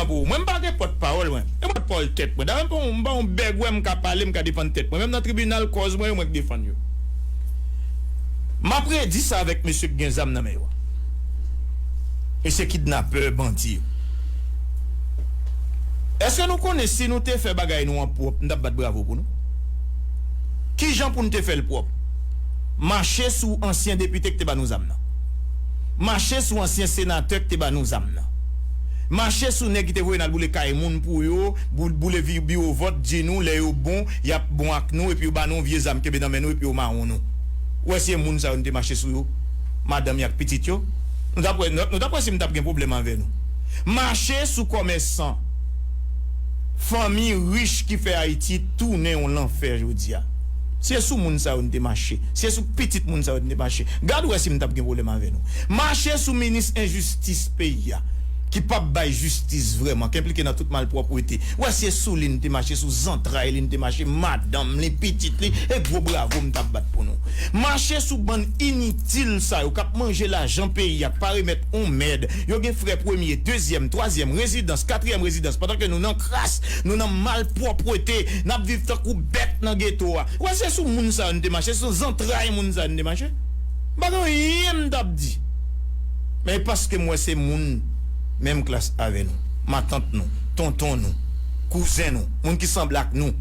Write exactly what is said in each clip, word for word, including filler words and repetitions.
pou ou. Mwen, m pa gen pòtpawòl, mwen. E mwen pòtpawòl tèt mwen. Dayè, m pa yon, m pa yon bèg, wè, m ka pale, m ka defann tèt mwen. Menm nan tribinal, kòz mwen yo, mwen k defann yo. M ap redi sa avèk mesye k gen zam nan men yo a. Mesye kidnapè, bandi yo. Èske nou konnen si nou te fè bagay nou an pwòp, m t ap bat bravo pou nou? Kijan pou n te fè l pwòp? Mache sou ansyen depite k te ba nou zam nan. Mache sou ansyen senatè k te ba nou zam nan. Mache sou nèg ki te voye n al boule kay moun pou yo, boul-, boule vi-, biwo vòt, di nou lè yo bon, y ap bon ak nou, epi yo ba nou yon vye zam kenbe nan men nou, epi yo mawon nou. Ou wè se moun sa yo n te mache sou yo? Madanm y ak pitit yo? Nou t ap wè, nou, nou t ap wè si m t ap gen pwoblèm avè nou. Mache sou kòmèsan, fanmi rich ki fè Ayiti tounen yon lanfè jodi a. Se sou moun sa yo n te mache. Se sou pitit moun sa yo n te mache. Gad wè si m t ap gen pwoblèm avè nou. Mache sou minis enjistis peyi a, ki p ap bay jistis vrèman, ki enplike nan tout malpwòpte. Wè se sou li n te mache, sou zantray li n te mache, madanm li, pitit li, e gwo bravo m t ap bat pou nou. Mache sou bann initil sa yo k ap manje lajan peyi a, k pa remèt on mèd. Yo gen frè premye, dezyèm, twazyèm rezidans, katriyèm rezidans, pandan ke nou nan kras, nou nan malpwòpte, n ap viv tankou bèt nan geto a. Ou wè se sou moun sa yo n te mache, se sou zantray moun sa yo n te mache. M pa gen anyen m t ap di. Men e paske m wè se moun menm klas avè nou, matant nou, tonton nou, kouzen nou, moun ki sanble ak nou,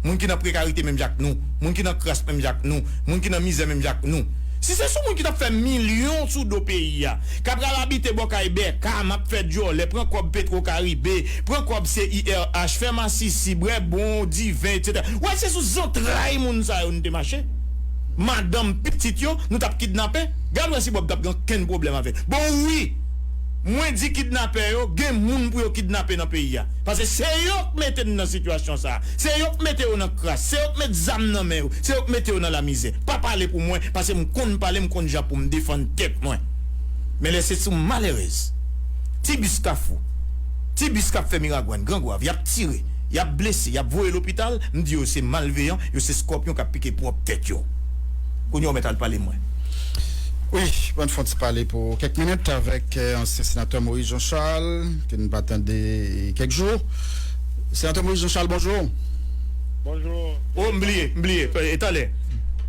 moun ki nan prekarite menm jan ak nou, moun ki nan kras menm jan ak nou, moun ki nan mizè menm jan ak nou. Si se sou moun ki t ap fè milyon sou do peyi a, k ap al abite bò kay Bèka, m ap fè djòlè, pran kòb Petro Karibe, pran kòb C I R H, fè masisi, bwè bon, diven, etsetera. Wè, se sou zantray moun sa yo n te mache. Madanm, pitit yo, nou t ap kidnape. Gad wè si Bòb t ap gen okenn pwoblèm avè l. Bon, wi, mwen di kidnapè yo, gen moun pou yo kidnape nan peyi a. Paske se yo k mete n nan sitiyasyon sa a. Se yo k mete yo nan kras. Se yo k met zam nan men yo. Se yo k mete yo nan lamizè. Pa pale pou mwen, paske m konn pale, m konn jan pou m defann tèt mwen. Men lè se sou malerèz, ti bis Kafou, ti bis k ap fè Miragwàn, Gran Gwav, y ap tire, y ap blese, y ap voye lopital, m di yo se malveyan, yo se skòpyon k ap pike pwòp tèt yo. Kounye a w mèt al pale mwen. Wi, bon, fè yon ti pale pou kèk minit avèk, eh, ansyen senatè Moïse Jean Charles, ke n pa tande kèk jou. Senatè Moïse Jean Charles, bonjou. Bonjou. Oh, m bliye, m bliye. E talè.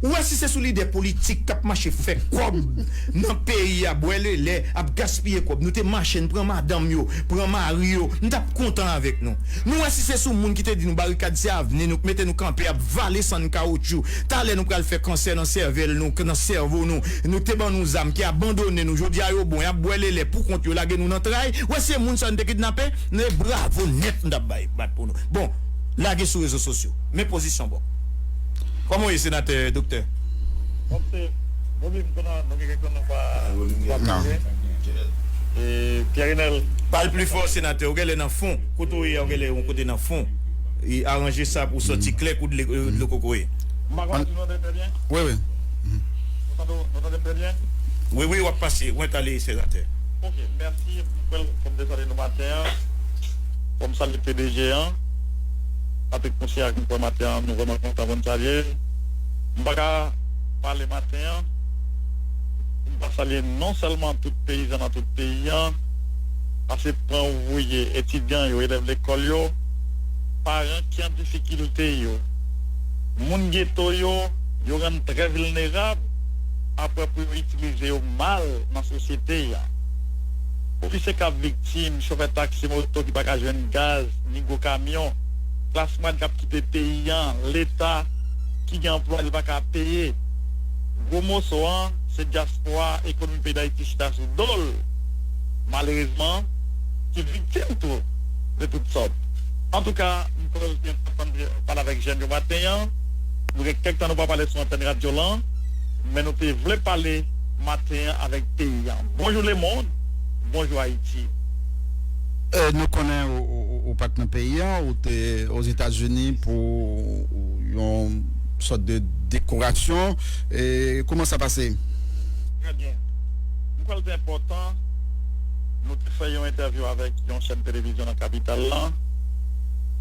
Ou wè si se sou lidè politik k ap mache fè kòb nan peyi a, bwè lelè, ap gaspiye kòb. Nou te mache, n pran madanm yo, pran mari yo, n t ap kontan avèk nou. Nou wè si se sou moun ki te di nou barikad se avni nou, k mete nou kanpe, ap vale sann kawotchou. Talè nou pral fè kansè nan sèvèl nou, nan sèvo nou. Nou te ban nou zam, ki abandone nou. Jodi a yo bon, y ap bwè lelè pou kont yo, lage nou nan tray. Wè se moun sa n te kidnape, men bravo nèt n t ap bay, bat pou nou. Bon, lage sou rezo sosyo. Men pozisyon bon. Kòman w ye, senatè, doktè? Bon, se, bon, wi, m konnen nou gen kèk nou pa, pa Non. Pale. E, Pierre Renel. Pale pli fò, senatè. Ou genlè nan fon. Kote w ye a, ou genlè yon kote nan fon. E aranje sa pou w sòti klè kou dle, dlo kokoye. M pa konnen si nou tande m trè byen. Wi, wi. Nou tande, nou tande m trè byen? Wi, wi, w ap pase. Mwen tande, senatè. Ok, mèsi. Mwen, fò m te salye nou maten an. Fò m salye P D G an. Patrick Mouchard, mwen kwè maten an, nou vrèman kontan pou n salye l. M pa ka pale maten an, m pa salye non sèlman tout peyizan nan tout peyi an, pase pran ouvriye, etidyan yo, elèv lekòl yo, paran ki an difikilte yo, moun geto yo, yo rann trè vilnerab apre pou yo itilize yo mal nan sosyete a. Ofisye k ap viktim, chofè taksi moto ki pa ka jwenn gaz, ni gwo kamyon, klas mwayèn k ap kite peyi an, Leta ki gen anplwaye li pa ka peye. Gwo moso an, se dyaspora ekonomi peyi Dayiti chita sou do l. Malerezman, ki viktim tou de tout sòt. Antouka, m kwè l te enpòtan de pale avèk jèn yo maten an. Nou gen kèk tan nou pa pale sou antèn radyo lan, men nou te vle pale maten an avèk peyi an. Bonjou lemonn, bonjou Ayiti. Eh, nou konnen ou, ou, ou, ou pa t nan peyi an, ou te Ozetazini pou yon sòt de dekorasyon. E kòman sa pase? Trè byen. M kwè l te enpòtan. Nou te fè yon entèvyou avèk yon chèn televizyon nan kapital lan.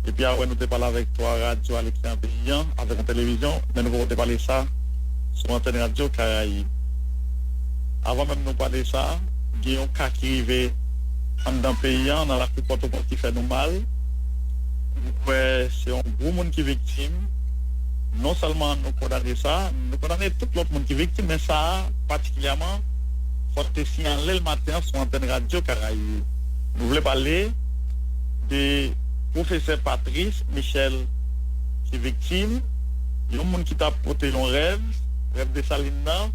Epi apre, nou te pale avèk twa radyo a lekstrè peyi an, avèk yon televizyon, men nou poko te pale sa sou antèn Radyo Karayib. Avan menm nou pale sa, gen yon ka ki rive anndan peyi a, nan lakou Pòtoprens ki fè nou mal. Nou kwè se yon gwo moun ki viktim. Non sèlman nou kondane sa, nou kondane tout lòt moun ki viktim, men sa a patikilyèman, fò n te siyale l maten an sou antèn Radyo Karayib. Nou vle pale de pwofesè Patrice Michel ki viktim, yon moun ki t ap pote yon rèv, rèv Desalin nan,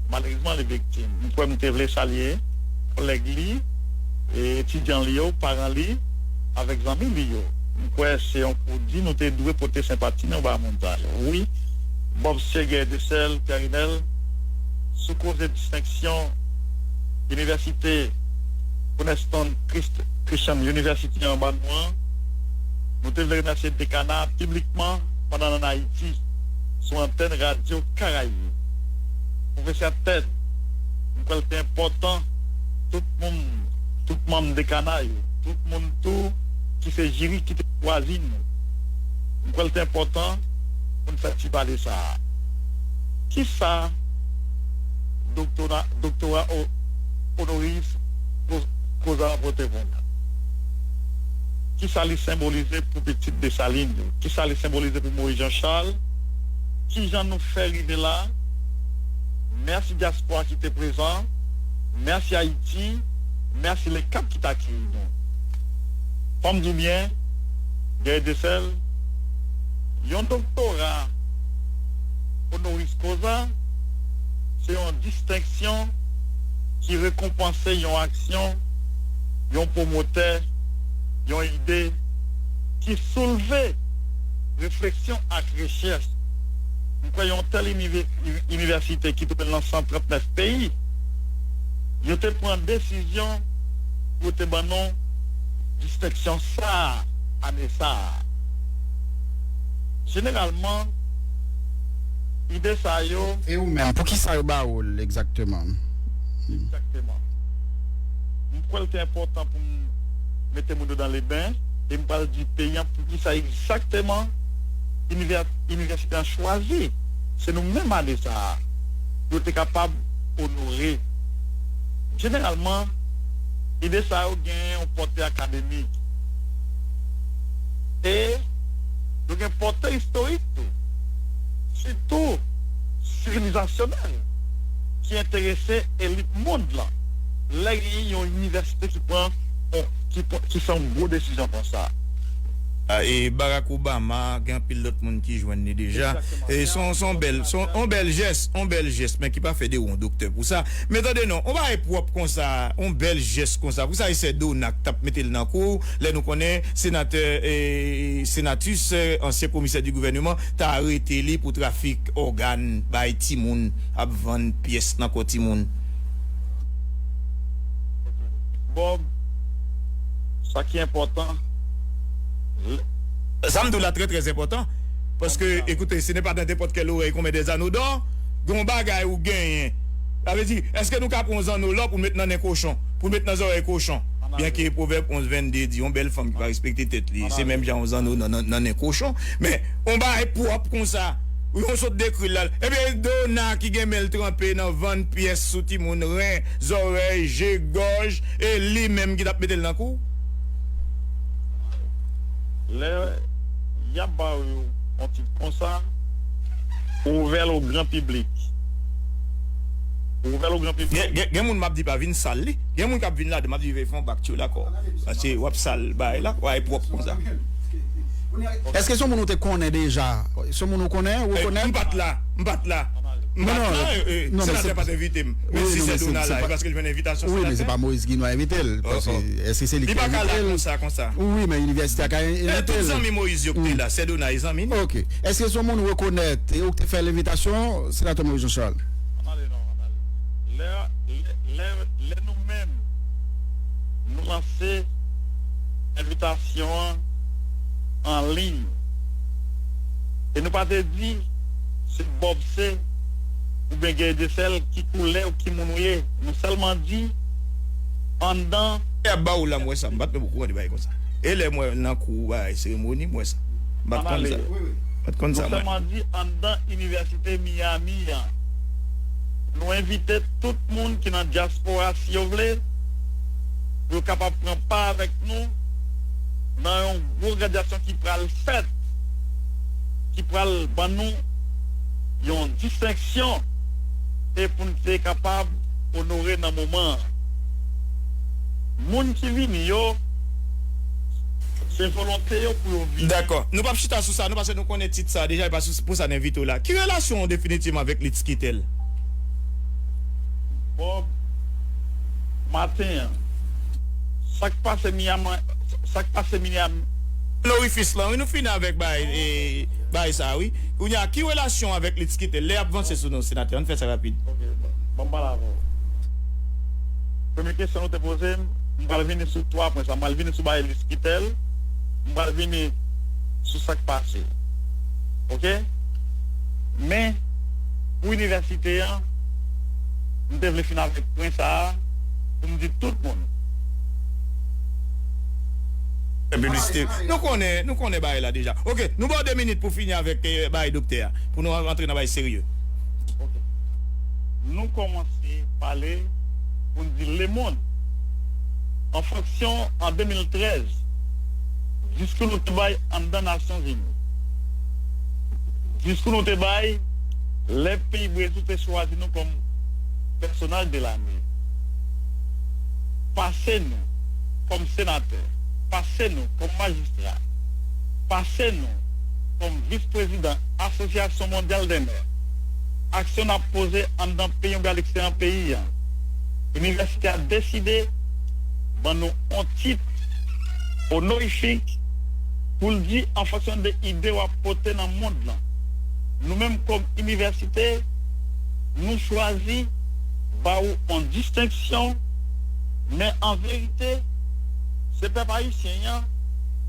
malerezman li viktim. M kwè m te vle salye kòlèg li, e etidyan li yo, paran li, avèk zanmi li yo. M kwè se yon kou di nou te dwe pote senpati nou ba moun sa yo. Wi, Bob Seger Desel Pèrinèl, sou koze distenksyon Inivèsite Princeton Christ- Christian University anba nou an, nou te vle remèsye dekana piblikman pandan n ann Ayiti, sou antèn Radyo Karayib. Pwofesè Ted, m kwè l te enpòtan, tout moun, tout manm dekana yo, tout moun tou ki se jiri ki te chwazi nou. M kwè l te enpòtan pou n fè ti pale sa a. Kisa doktora, doktora o- onoris ko- koza an pote pou nou? Kisa li senbolize pou pitit Desalin yo? Kisa li senbolize pou Moyiz Jan Chal? Kijan nou fè rive la? Mèsi dyaspora ki te prezan. Mèsi Ayiti. Mèsi Lekap ki t akeyi nou. Fò m di w byen, Guerrier Desel, yon doktora onoris koza, se yon distenksyon ki rekonpanse yon aksyon, yon pwomotè, yon ide ki soulve refleksyon ak rechèch. M kwè yon tèl inive- inivèsite ki twouve l nan san trant nèf peyi, yo te pran desizyon pou yo te ban nou distenksyon sa a, ane sa a. Jeneralman, ide sa yo. E ou menm, poukisa yo ba ou l egzakteman? Egzakteman. M kwè l te enpòtan pou m mete moun yo dans les bains, e m pral di peyi an poukisa egzakteman inivè- inivèsite an chwazi. Se nou menm ane sa a, pou yo te kapab onore. Jeneralman, ide sa yo gen yon pòte akademik. E yo gen pòte istorik tou, sitou sivilizasyonèl, ki enterese elit mond lan. Lè gen yon inivèsite ki pran, ki, pran- ki fè yon gwo desizyon konsa. Ah, e Barack Obama, gen anpil lòt moun ki jwenn li deja. E se yon, se yon bèl, se yon, yon bèl jès, yon bèl jès, men ki pa fè de ou yon doktè pou sa. Men tande non, yon bagay pwòp konsa, yon bèl jès konsa. Pou sa e sè Dona k t ap mete l nan kou, lè nou konnen senatè, e, Senatus, e, ansyen komisè di gouvèneman, ta arete li pou trafik ògàn bay timoun, ap vann pyès nan kò timoun. Bob, sa ki enpòtan. Sa m di w la trè trè enpòtan. Paske, ekoute, ce n'est pas dans n'importe quelle oreille qu'on met des anneaux d'or. Gen yon bagay ou genyen. Sa vle di, èske nou ka pran yon zanno lò pou n met nan nen kochon, pou n met nan zòrèy kochon? Byenke Pwovèb onz vennde di, yon bèl fanm ki pa respekte tèt li, se menm jan yon zanno nan, nan, nan nen kochon. Men, yon bagay pwòp konsa, yon sot dekri l la. Ebyen, Dona ki gen men l tranpe nan vann pyès sou timoun, ren, zòrèy, je, gòj, e li menm ki t ap mete l nan kou? Lè y ap ba w yon tit konsa, ou ouvè l o gran piblik. Ou ouvè l o gran piblik. Gen, gen, gen moun m ap di pa vin sal li. Gen moun k ap vin ladan, m ap di veye fè yon bak tchou lakò. Paske w ap sal bagay la, w ap pwòp konsa. Èske se yon moun ou te konnen deja? Se yon moun ou konnen, ou rekonèt? M pa t la, m pa t la. M pa t la, senatè pa t envite m. Men si sè Dona la, e paske l jwenn envitasyon senatè. Wi, men se pa Moyiz Ginois envite l. Paske èske se li ki envite l? Li pa ka la konsa, konsa. Wi, men inivèsite a ka envite l. Tout zanmi Moyiz yo k te la, sè Dona e zanmi li. Ok. Èske se yon moun ou rekonèt e ou k te fè l envitasyon, senatè Moyiz Jan Chal? Ann ale non, ann ale. Lè, lè, lè, lè nou menm, nou lanse envitasyon an an liy. E nou pa te di se Bob se oubyen Guerrier Desel ki koulè ou ki moun ou ye. Nou sèlman di anndan. Lè y ap ba w la, m wè sa. M pa t menm okouran de bagay konsa. E lè m wè nan kou bagay seremoni, m wè sa. M pa t konn sa. M pa t konn sa, mwen. Nou sèlman di anndan Inivèsite Miami an. Nou envite tout moun ki nan dyaspora, si yo vle, pou yo kapab pran pa avèk nou nan yon gwo gradyasyon ki pral fèt, ki pral ban nou yon distenksyon e pou n te kapab onore nan moman an. Moun ki vini yo, se volonte yo pou yo vini. Dakò. Nou p ap chita sou sa, non, paske nou konnen tit sa deja, e pa sou, pou sa n envite w la. Ki relasyon w definitivman avèk Litskitel? Bob, maten an, sa k pase Miami, sa k pase Miami. Lorifis lan, wi, nou fini avèk bay, e, bay sa, wi. Kounye a, ki relasyon avèk Litskitel? Lè y ap vanse sou nou, senatè, ann fè sa rapid. Ok, bon, ban m pale avè w. Premye kesyon nou te poze m, m pral vini sou twa pwen sa. M pral vini sou bagay Litskitel, m pral vini sou sa k pase. Ok? Men, pou inivèsite an, m te vle fin avèk pwen sa a, pou m di tout moun. Fè piblisite. Nou konnen, nou konnen bagay la deja. Ok, nou ba w de minit pou fini avèk, eh, bagay doktè a, pou nou rantre nan bagay serye. Ok. Nou kòmanse pale pou n di lemonn. An fonksyon, an de mil trèz, diskou nou te bay anndan Nasyonzini. Diskou nou te bay lè peyi Brezil te chwazi nou kòm pèsonaj de lane. Pase nou kòm senatè, pase nou kòm majistra, pase nou kòm vis prezidan Asosyasyon Mondyal dè Mè. Aksyon n ap poze anndan peyi oubyen alegzeran peyi an. Inivèsite a deside ban nou yon tit onorifik pou l di an fonksyon de ide w ap pote nan mond lan. Nou menm kòm inivèsite, nou chwazi ba ou yon distenksyon, men an verite, se pèp ayisyen an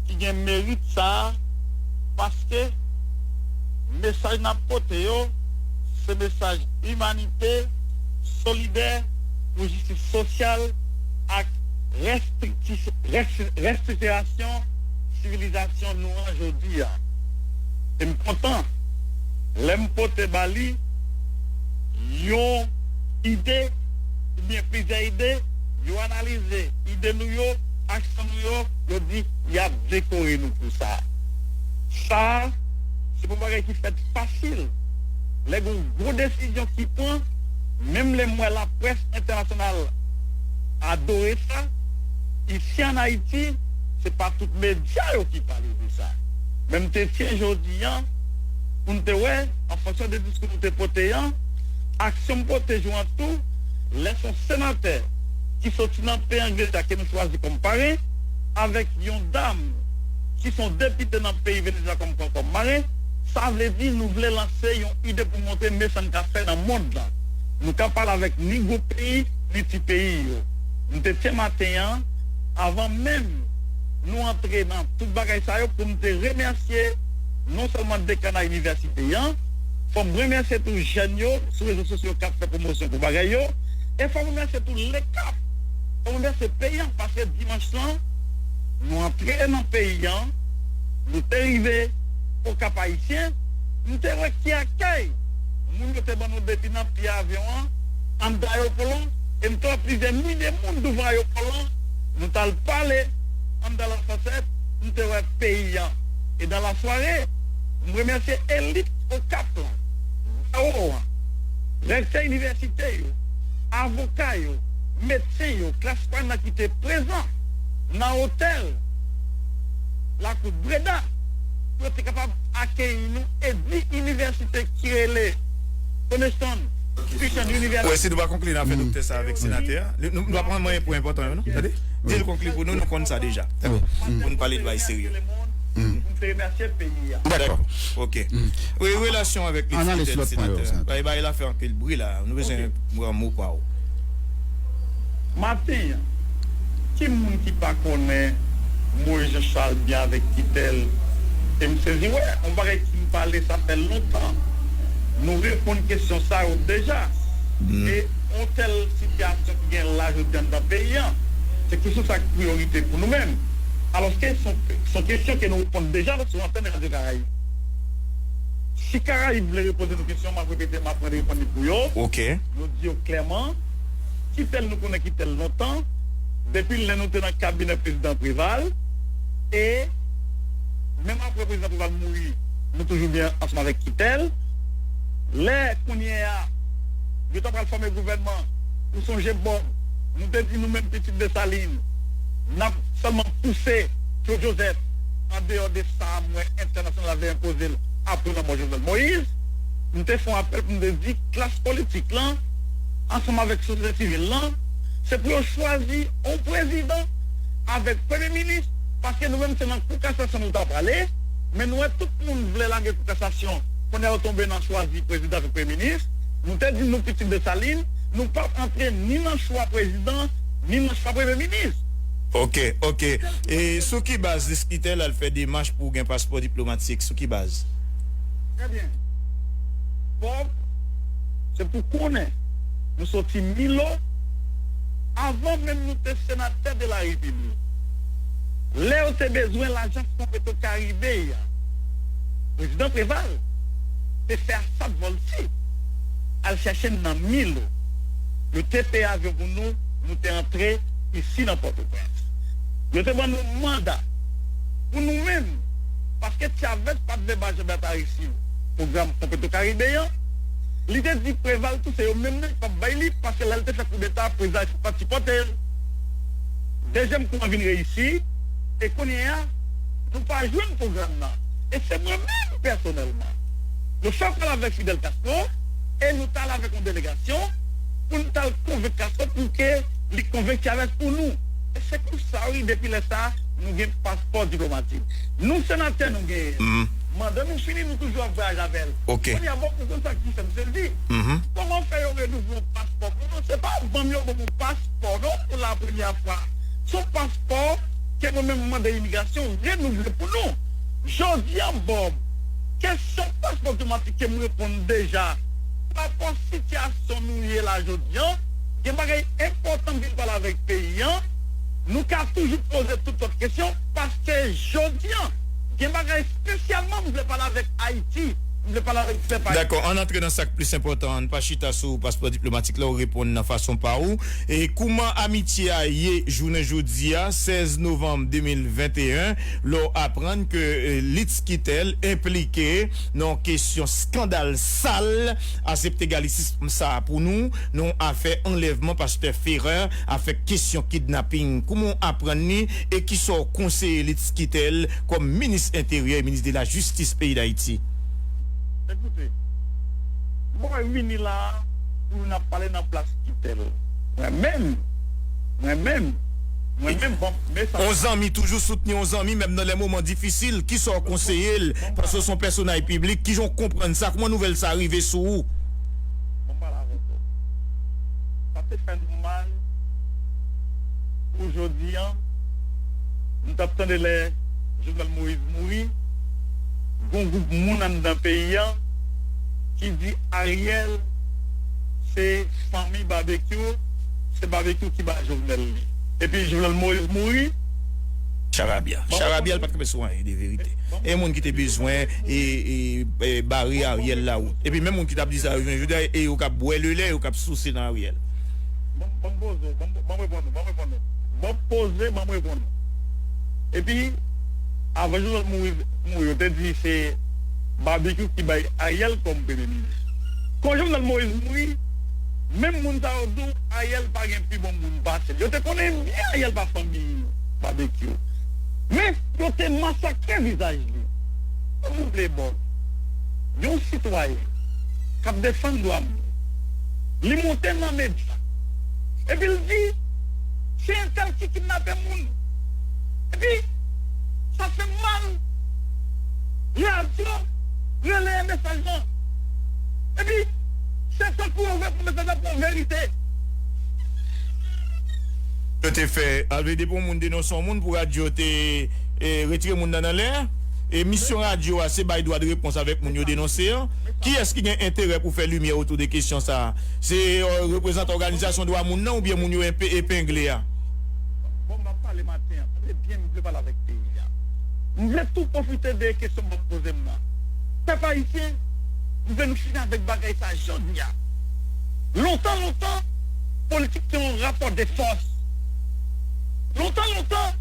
ki gen merit sa a, paske mesaj n ap pote yo, se mesaj imanite, solidè, pou jistis sosyal ak restrikti-, rest-, restriktirasyon sivilizasyon nou an jodi a. E m kontan, lè m pote ba li yon ide, oubyen plizyè ide, yo analize ide nou yo, aksyon nou yo, yo di y ap dekore nou pou sa. Sa a, se pa yon bagay ki fèt fasil. Lè gen yon gwo desizyon ki pran, menm lè m wè laprès entènasyonal adore sa, isi ann Ayiti, se pa tout medya yo ki pale de sa. Men m te tyen jodi a, pou n te wè, an fonksyon de diskou nou te pote an, aksyon m pote jou an tou, lè s on senatè ki soti nan peyi Angletè ke nou chwazi kòm parenn, avèk yon dam ki s on depite nan peyi Venezyela kòm, kòm, kòm marenn, sa vle di nou vle lanse yon ide pou montre men sa n ka fè nan mond lan. Nou ka pale avèk ni gwo peyi, ni ti peyi yo. M te tyen maten an, avan menm nou antre nan tout bagay sa yo, pou m te remèsye non sèlman dekan a inivèsite an, fò m remèsye tou jèn yo sou rezo sosyo k ap fè pwomosyon pou bagay yo, e fò m remèsye tou lekap, fò m remèsye peyi an, paske dimanch lan, nou antre nan peyi an, nou te rive Okap Ayisyen, m te wè ki akèy moun yo te ban nou depi nan pye avyon an, anndan ayewopò lan, e m te wè plizyè milye moun douvan ayewopò lan, nou t al pale anndan lasansèt, m te wè peyi an. E dans la soirée, m remèsye elit Okap lan, bawo an, rektè inivèsite yo, avoka yo, medsen yo, klas swanyan ki te prezan nan otèl Lakou Breda, pou yo te kapab akeyi nou e di inivèsite ki rele Connection Christian University. Wè, si nou pa konkli nan afè doktè sa avèk senatè a, nou, nou, nou pa pran mwayen pou enpòtan yo, non? Tande? Di l konkli pou nou, nou konn sa deja. Pou n pale de bagay serye. Pou n te remèsye peyi a. Dakò. Ok. Wi, relasyon avèk Litskitel, senatè. Bay, bay la fè anpil bri la. Nou bezwen pran mo pa w. Maten an, ki moun ki pa konnen Moïse Jean Charles byen avèk Kitel? E m sezi wè, yon bagay ki m pale sa fè lontan. Nou reponn kesyon sa yo deja. E yon tèl sitiyasyon ki gen la jodi anndan peyi an, se kesyon sa ki priyorite pou nou menm. Alòske se yon, se yon kesyon ke nou reponn deja sou antèn Radyo Karayib. Si Karayib vle repoze nou kesyon, m ap repete, m ap reponn li pou yo. Ok. Nou di yo klèman, Kitel nou konnen Kitel lontan, depi lè nou te nan kabinè prezidan Preval, e menm apre prezidan Preval mouri, nou toujou byen ansanm avèk Kitèl. Lè kounye a, yo ta pral fòme gouvènman, ou sonje Bòb, nou te di nou menm pitit Desalin, n ap sèlman pouse Claude Joseph andeyò de sa a mwen entènasyonal la vle enpoze l apre lanmò Jovenel Moïse. M te fè yon apèl pou m te di klas politik lan, ansanm avèk sosyete sivil lan, se pou yo chwazi yon prezidan avèk premye minis, paske nou menm se nan kou kasasyon nou ta prale, men nou wè tout moun vle lage kou kasasyon, kounye a yo tonbe nan chwazi prezidan avèk premye minis. Nou te di nou pitit Desalin, nou p ap antre ni nan chwa prezidan, ni nan chwa premye minis. Ok, ok. E sou ki baz Lis Kitèl al fè demach pou gen paspò diplomatik? Sou ki baz? Trè byen. Bòb, se pou konnen, nou soti Milo, avan menm nou te senatè de la repiblik. Lè yo te bezwen lajans Fon Petro Karibe a, prezidan Preval te fè asad vòlti al chèche n nan Milo. Yo te peye avyon pou nou, nou te antre isi nan Pòtoprens. Yo te ban nou manda pou nou menm, paske Chavez pa t vle ba Jean Berthardy Aristide pwogram Fon Petro Karibe an, li te di Preval tou se yo menm nan ki p ap bay li, paske lè l te fè koudeta, prezidan Aristide pa t sipòte l. Dezyèm kou an vin reyisi, e kounye a, nou pa jwenn pwogram nan. E se mwen menm pèsonèlman. Yo fè pale avèk Fidel Castro, e nou t al avèk yon delegasyon pou n t al konvenk Castro pou ke li konvenk Chavez pou nou. E se konsa, wi, depi lè sa a, nou gen paspò diplomatik. Nou senatè nou genyen. Manda nou fini, nou toujou ap vwayaje avè l. Ok. Kounye a, bon, ou konn sa k di fè m sezi. Kòman fè yo renouvle yon paspò pou nou? Se pa ban m yo ban m yon paspò, non, pou la premyè fwa. Se yon paspò ke mwen menm m mande imigrasyon renouvle pou nou. Jodi a, Bòb, kesyon paspò diplomatik ke m reponn deja, pa rapò sitiyasyon nou ye la jodi a, gen bagay enpòtan m vin pale avèk peyi a, nou ka toujou poze tout lòt kesyon, paske jodi a, gen bagay espesyalman m vle pale avèk Ayiti, m vle pale avèk pèp Ayisyen. Dakò, ann antre nan sa k plis enpòtan, ann pa chita sou paspò diplomatik la, ou reponn nan fason pa ou. E kouman amitye a ye jounen jodi a, sèz novanm de mil venteyen, lè w aprann ke, eh, Litz Quitel enplike nan yon kesyon eskandal sal, asepte galisism sa a pou nou, nan yon afè anlèvman pastè Ferrer, afè kesyon kidnaping. Kouman w aprann li e kisa w konseye Litz Quitel kòm minis enteryè e minis de la jistis peyi Dayiti? Ekoute, m pa vini la a pou n ap pale nan plas Quitel. Mwen menm, mwen menm, mwen menm, bon, mesaj. On zanmi toujou soutni on zanmi, menm nan lè moman difisil. Kisa w konseye l? Paske w se yon pèsonaj piblik. Kijan w konprann sa? Kouman nouvèl sa rive sou ou? Bon, m pale avèk ou. Sa te fè nou mal pou jodi a. Nou t ap tande lè Jovenel Moïse mouri, gon gwoup moun anndan peyi a ki di Ariel se fanmi Babekyou, se Babekyou ki ba Jovenel li. Epi Jovenel Moïse mouri. Charabya. Bon, Charabya, l pa t kanpe sou anyen de verite. E moun ki te bezwen e, e, e bare Ariel lawout. Epi menm moun ki t ap di sa yo jounen jodi a, e yo k ap bwè lele, yo k ap souse nan Ariel. Bon, bon, poze, bon, bon, bon, reponn ou, bon, reponn ou. Bon, poze, bon, reponn ou. Epi, avan Jovenel mouri, mouri, yo te di se Babekyou ki bay Ariel kòm premye minis. Kon Jovenel Moïse mouri, menm moun sa yo di w Ariel pa gen pi bon moun pase l. Yo te konnen byen Ariel pa fanmi Babekyou. Men, yo te masakre vizaj li. Silvouple, Bòb, yon sitwayen k ap defann dwa moun, li monte nan medya, epi l di, se entèl ki kidnape moun. Epi, sa fè m mal. Radyo releye mesaj lan. Epi, se tankou yo vle pou mesaj la pran verite. Yo te fè, alve depi yon moun denonse yon moun pou radyo te, e, retire moun nan nan lè a. E misyon radyo a, se bay dwa de repons avèk moun yo denonse an. Kiyès ki gen enterè pou fè limyè otou de kesyon sa a? Se, e, reprezantan òganizasyon dwa moun nan oubyen moun yo enpe-, epengle a? Bon, m ap pale maten an. Tande byen, m vle pale avèk peyi a. M vle tou pwofite de kesyon m ap poze m nan. Pèp ayisyen, m vle nou fini avèk bagay sa jodi a. Lontan, lontan, politik te yon rapò de fòs. Lontan, lontan,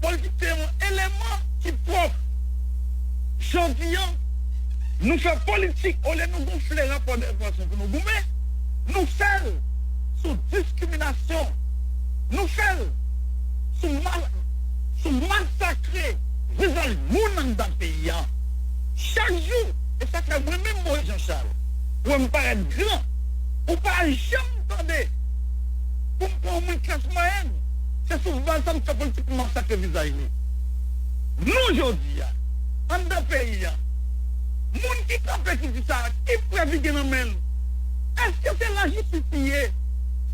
politik te yon eleman ki pwòp. Jodi a, nou fè politik, olye nou gonfle rapò de fòs nou pou nou goumen, nou fè l sou diskriminasyon, nou fè l sou ma-, sou masakre vizaj moun anndan peyi a. Chak jou, e sa fè mwen menm Moyiz Jan Chal, ou wè m parèt gran, ou pa janm tande pou m pran yon moun klas mwayèn, se sou baz sa m fè politik pou masakre vizaj li. Nou, jodi a, anndan peyi a, moun ki kanpe ki di sa, ki prèv li gen nan men l? Èske se lajistis li ye?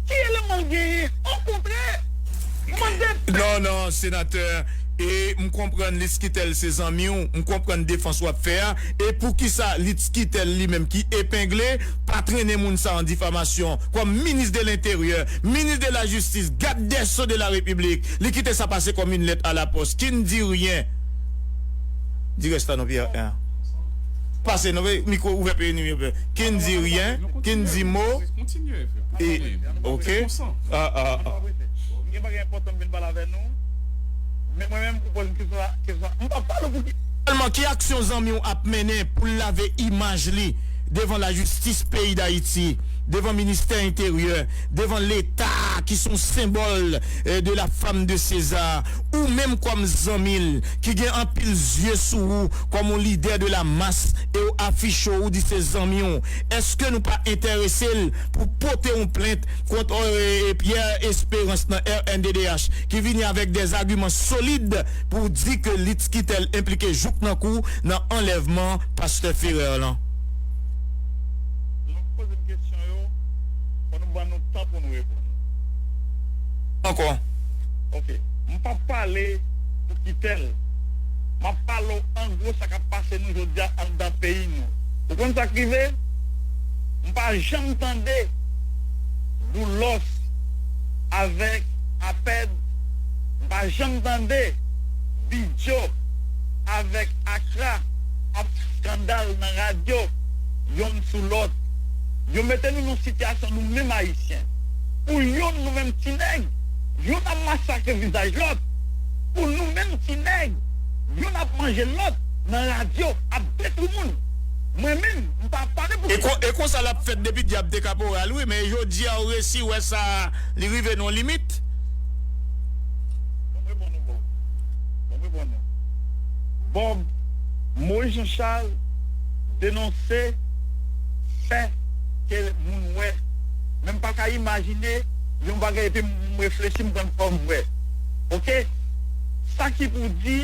Ki eleman l genyen? Okontrè, mande. Non, non, senatè, e m konprann Litskitèl se zanmi w, m konprann defans w ap fè a, e poukisa Litskitèl li menm ki epengle pa trennen moun sa an difamasyon kòm minis de lenteryè, minis de lajistis, gad dè so de la repiblik, li kite sa pase kòm une lettre à la poste, qui ne dit rien. Di rès la non, Pierre. Pase non, mikwo ouvè, peye nou, Pierre. Qui ne dit rien, qui ne dit mot. E, ok. Ah, ah, ah. Gen bagay enpòtan m vin pale avè nou. Men mwen menm, ou poze m kesyon la, kesyon la. M pa pale pou ki. Sèlman, ki aksyon zanmi w ap mennen pou l lave imaj li devan lajistis peyi Dayiti, devan ministè enteryè, devan Leta ki se yon senbòl, eh, de la femme de César, ou menm kòm zanmi l, ki gen anpil zye sou ou kòm yon lidè de la mas, e w afiche w, ou di se zanmi w, èske nou pa enterese l pou pote yon plent kont, eh, Pierre Espérance nan R N D D H, ki vini avèk des arguments solides pou di ke Litskitèl enplike jouk nan kou nan anlèvman pastè Ferrer lan? Lè w poze m kesyon yo, fò nou ban nou tan pou nou reponn. Ankò. Ok. M p ap pale pou Kitèl. M ap pale w an gwo sa k ap pase nou jodi a anndan peyi nou. Ou konn sa k rive? M pa janm tande Boulos avèk Apèd, m pa janm tande Bidjo avèk Akra ap fè eskandal nan radyo, yonn sou lòt. Yo mete nou nan sitiyasyon, nou menm Ayisyen. Pou yonn, nou menm ti nèg, yonn ap masakre vizaj lòt. Pou nou menm ti nèg, yonn ap manje lòt nan radyo, ap detwi moun. Mwen menm, m pa pale pou. E kon-, e konsa l ap fèt depi dyab te ka pore al, wi, men jodi a, ou resi wè sa, li rive nan yon limit. Bon, mwen bon nou bon. Bon, mwen bon nou. Bon, Moyiz Jan Chal denonse fè ke moun wè. Men m pa ka imajine yon bagay epi m reflechi, m konn fò m wè. Oke? Sa ki pou di,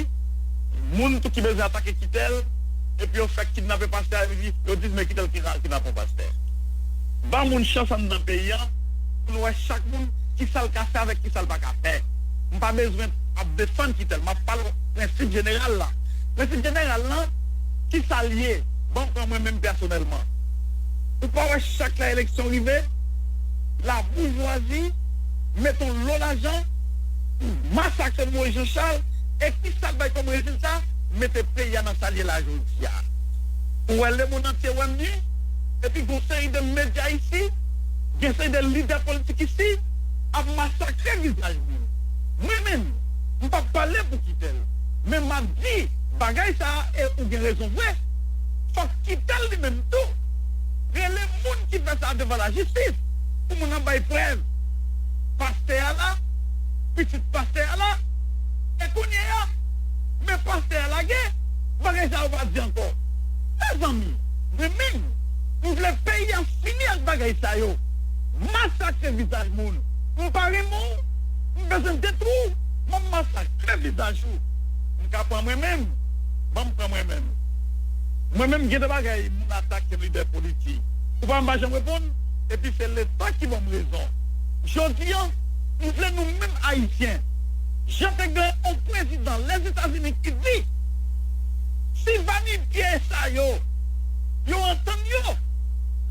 moun tou ki bezwen atake Kitèl, epi yo fèk kidnape pastè a, yo di, yo di, men Kitèl ki, ki nan pon pastè. Ban moun chans anndan peyi a, pou nou wè chak moun, kisa l ka fè avèk kisa l pa ka fè. M pa bezwen ap defann Kitèl, m ap pale prensip jeneral la. Prensip jeneral lan, kisa l ye? Ban m pran mwen menm pèsonèlman. Ou pa wè chak lè eleksyon rive, laboujwazi mete yon lo lajan pou masakre Moyiz Jan Chal, e kisa l bay kòm rezilta? Mete peyi a nan sa l ye la jodi a. Ou wè lemonn antye wè m ni, epi gon seri de medya isi, gen seri de lidè politik isi, ap masakre vizaj moun. Mwen menm, m p ap pale pou Kitèl, men m ap di bagay sa a, e ou gen rezon vre. Fòk Kitèl li menm tou rele moun ki fè sa devan lajistis pou moun nan bay prèv. Pastè a la, pitit pastè a la, e kounye a, men pastè a lage, bagay sa yo pa di ankò. Mezanmi, mwen menm, m vle peyi a fini ak bagay sa yo. Masakre vizaj moun. M pa renmen w, m bezwen detwi w, m ap masakre vizaj ou. M ka pran mwen menm, ban m pran mwen menm. Mwen menm, gen de bagay moun atake lidè politik. Ou pa m pa janm reponn, epi se Leta ki ban m rezon. Jodi a, m vle nou menm Ayisyen, jan te gen yon prezidan Lèzetazini ki di, si vanipye sa yo, yo antann yo,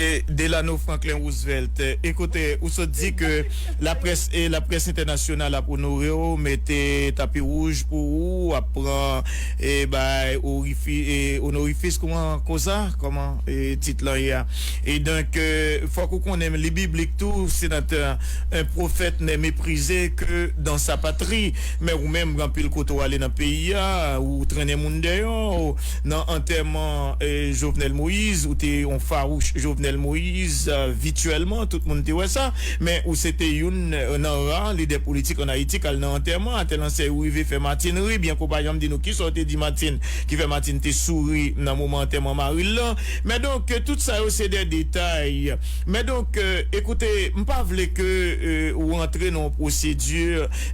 E Delano Franklin Roosevelt, e kote ou sot di ke laprès e laprès entènasyonal ap onore w, mete tapi wouj pou ou, ap pran e bay orifi, e onorifis, kouman koza, kòman e tit lan ye a. E donk, e, fòk ou konnen li biblik tou, senatè, un prophète n'est méprisé que dans sa patrie. Men ou menm, gen anpil kote w ale nan peyi a, ou trennen moun dèyè w. Nan antèman e, Jovenel Moïse, ou te yon fawouch Jovenel Moïse e, vityèlman, tout moun te wè sa, men ou se te youn e, nan ra lidè politik ann Ayiti k al nan antèman, atèl ansèy ou rive fè Martine ri, byen ke w pa janm di nou kisa w te di Martine ki fè Martine te souri nan moman antèman mari l lan. Men donk, tout sa yo se de detay. Men donk, e, ekoute, m pa vle ke e, ou rantre nan yon pwosedi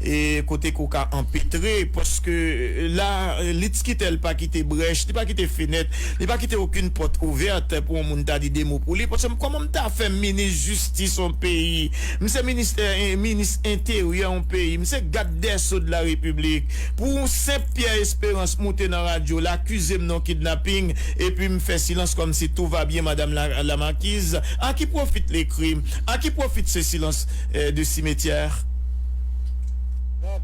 e, kote ke w ka anpetre, paske e, la, e, Litskitèl pa kite brèch, li pa kite fenèt, li pa kite okenn pòt ouvèt pou yon moun ta di de mo pou li. Paske m, kòman m ta fè minis jistis yon peyi? M se ministè, e, minis enteryè yon peyi. M se gad dè so de la repiblik. Pou yon senp Pierre Espérance moute nan radyo, l akize m nan kidnaping, epi m fè silans kòmsi tout va byen, madam la, la marquise. À qui profite les crimes? À qui profite ce silence e, de cimetière? Bob,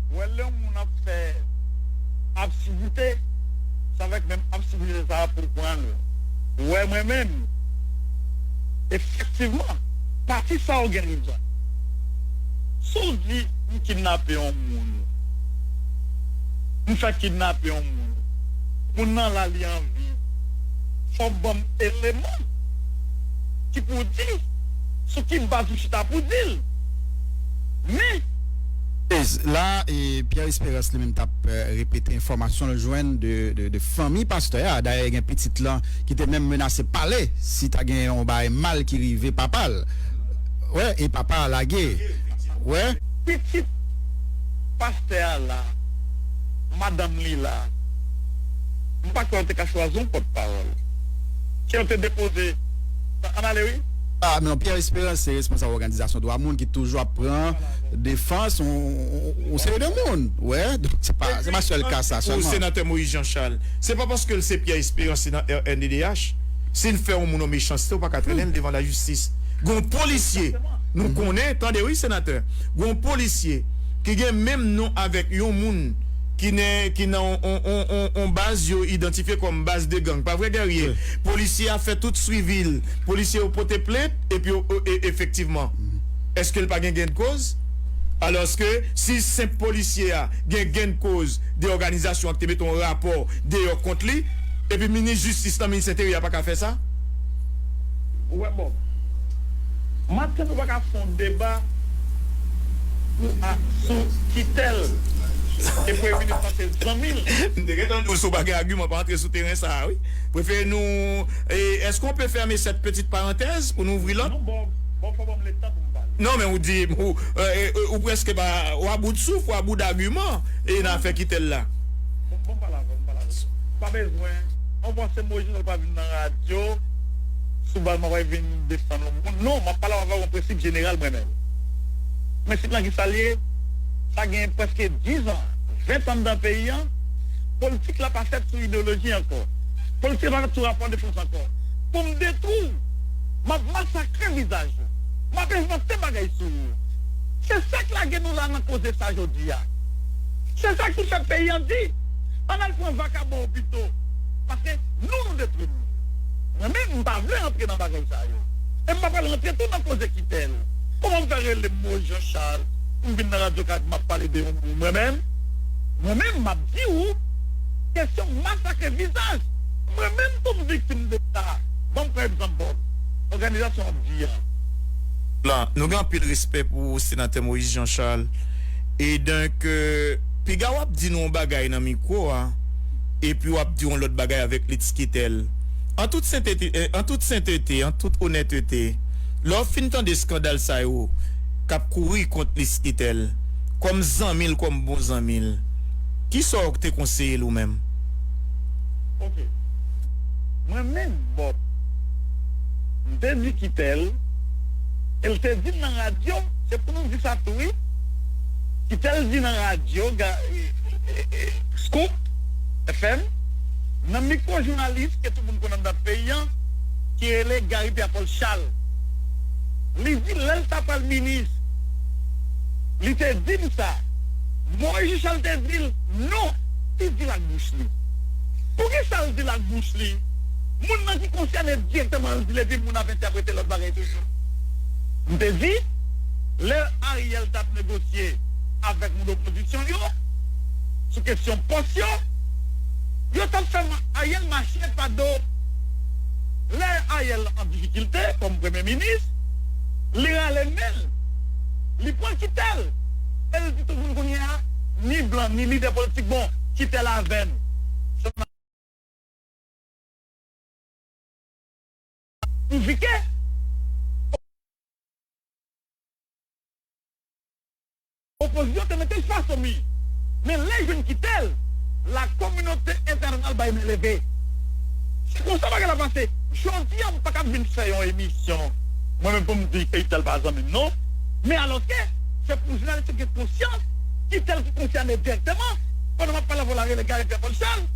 ou wè lè yon moun ap fè absidite, se avèk menm absidite sa a pou pran l. Ou wè mwen menm, efektivman, pati sa a w gen rezon. Si w di m kidnape yon moun, m fè kidnape yon moun, moun nan la li an vi, fò w ban m eleman ki pou di sou ki baz ou chita pou di l. Men, La, e, Pierre Espérance li menm t ap e, repete enfòmasyon l jwenn de, de, de fanmi pastè a. Dayè, gen pitit lan ki te menm menase pale si ta gen yon bagay mal ki rive papa l. Wè, e papa a lage. Wè. Pitit pastè a la, madanm li la, m pa kwè yo te ka chwazi yon pòtpawòl. Ke yo te depoze, ann ale wi. Ah, non, Pierre Espérance se responsab òganizasyon dwa moun ki toujou ap pran defans yon, yon, yon seri de moun. Wè, donk se pa, se pa sèl ka sa sèlman. Senatè Moïse Jean Charles, se pa paske l se Pierre Espérance nan R N D D H, si l fè yon moun yon mechanste, ou pa ka trennen l devan lajistis. Gen yon polisye, nou konnen, tande wi senatè, gen yon polisye ki gen menm non avèk yon moun ki nan, ki nan on, on, on, on, on baz yo idantifye kòm baz de gang. Pa vre, Guerrier? Polisye a fè tout swivi l. Polisye yo pote plent, epi yo, e, efektivman. Èske l pa gen gennkoz? Alòske, si senp polisye a gen gennkoz de òganizasyon an ki te mete yon rapò deyò kont li, epi minis jistis lan, minis enteryè a pa ka fè sa? Ou wè Bob, Martine ou pa ka fè yon deba pou a, sou Kitèl e Premye Minis lan se zanmi l. M te gentan di w si w pa gen agiman pa antre sou teren sa a wi. Prefere nou, e, est-ce qu'on peut fermer cette petite parenthèse pou nou ouvri lòt? Non Bob, Bob fò ban m letan pou m pale. Non men ou di, ou, e, e, ou prèske pa, ou a bout souf, ou a bout d'agiman e nan afè Kitèl la. Bon, bon pale avè w, m pale avè w. Pa bezwen, mwen panse Moïse Jean Charles pa vin nan radyo sou baz mwen pral vin defann yon moun. Non, m ap pale avè w yon prensip jeneral mwen menm. Prensip lan ki sa l ye? Sa gen prèske diz an, ven tan m nan peyi an, politik la pa fèt sou ideyoloji ankò. Politik la pa fèt sou rapò de fòs ankò. Pou m detwi w, m ap masakre vizaj ou. M ap envante bagay sou ou. Se sa k lage nou la nan koze sa jodi a. Se sa ki fè peyi an di, ann al pran vakabon yo pito. Paske nou, nou detwi nou. Mwen menm, m pa vle rantre nan bagay sa yo. E m pa pral rantre tou nan koze Kitèl. Kòman m fè rele m Moïse Jean Charles pou m vin nan radyo ka di m ap pale de yon moun? Mwen menm, mwen menm, m ap di w, kesyon masakre vizaj, mwen menm tou m viktim de sa. Ban m pran egzanp Bob, òganizasyon w ap di a. Lan, nou gen anpil respè pou senatè Moïse Jean Charles. E donk, e, piga w ap di nou yon bagay nan mikwo a, epi w ap di yon lòt bagay avèk Litskitèl. An tout sentete, e, an tout sentete, an tout onètete, lè w fin tande eskandal sa yo k ap kouri kont Litskitèl, kòm zanmi l, kòm bon zanmi l, kisa w te konseye l ou menm? Ok. Mwen menm, Bob, m te di Kitèl, e l te di m nan radyo, se pou nou di sa tou wi. Kitèl di nan radyo, ga, e, e, e, Scoop F M, nan mikwo jounalis ke tout moun konn anndan peyi an, ki rele Gary Pierre Paul Charles. Li di lè l ta pral minis, li te di m sa. Moïse Jean Charles te di l non. Li di l ak bouch li. Poukisa l di l ak bouch li? Moun nan ki konsène dirèkteman, l di l, epi moun ap entèprete lòt bagay toujou. M te di, lè Ariel t ap negosye avèk moun opozisyon yo sou kesyon pòs yo, yo t ap fè ma- Ariel mache pa do. Lè Ariel an difikilte kòm premye minis, li rale men l, li pran Kittel. E l di tout moun kounye a, ni blan, ni lidè politik, bon, Kittel avè n. Pou vike. Opozisyon te mete l fason mi. Men lè jwenn Kittel, la kominote entènasyonal bay men leve. Se konsa bagay la pase. Jodi a, m pa ka vin fè yon emisyon, mwen menm pou m di Kittel pa zanmi m, non. Men alòske, se pou jounalis yo gen konsyans, Kittel ki konsène dirèkteman, pandan m ap pale avè w la, rele Gary Pierre Paul Charles,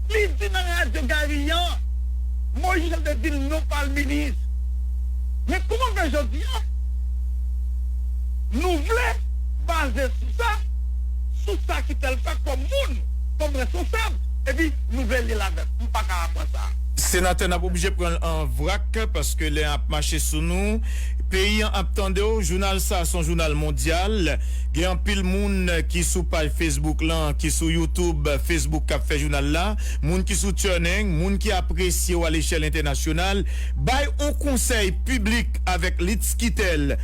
li di nan radyo Gary an, Moïse Jean Charles te di l non pa l minis. Men kòman fè jodi a, nou vle baze sou sa, sou sa Kittel fè kòm moun, kòm responsab, epi nou vle lye l avè l. M pa ka pran sa. Senatè, n ap oblije pran l an vrak paske lè ap mache sou nou. Peyi an ap tande w. Jounal sa se yon jounal mondyal. Gen anpil moun ki sou paj Facebook lan, ki sou YouTube, Facebook k ap fè jounal la, moun ki sou TuneIn, moun ki apresye w alechèl entènasyonal. Bay yon konsèy piblik avèk Litz Kittel,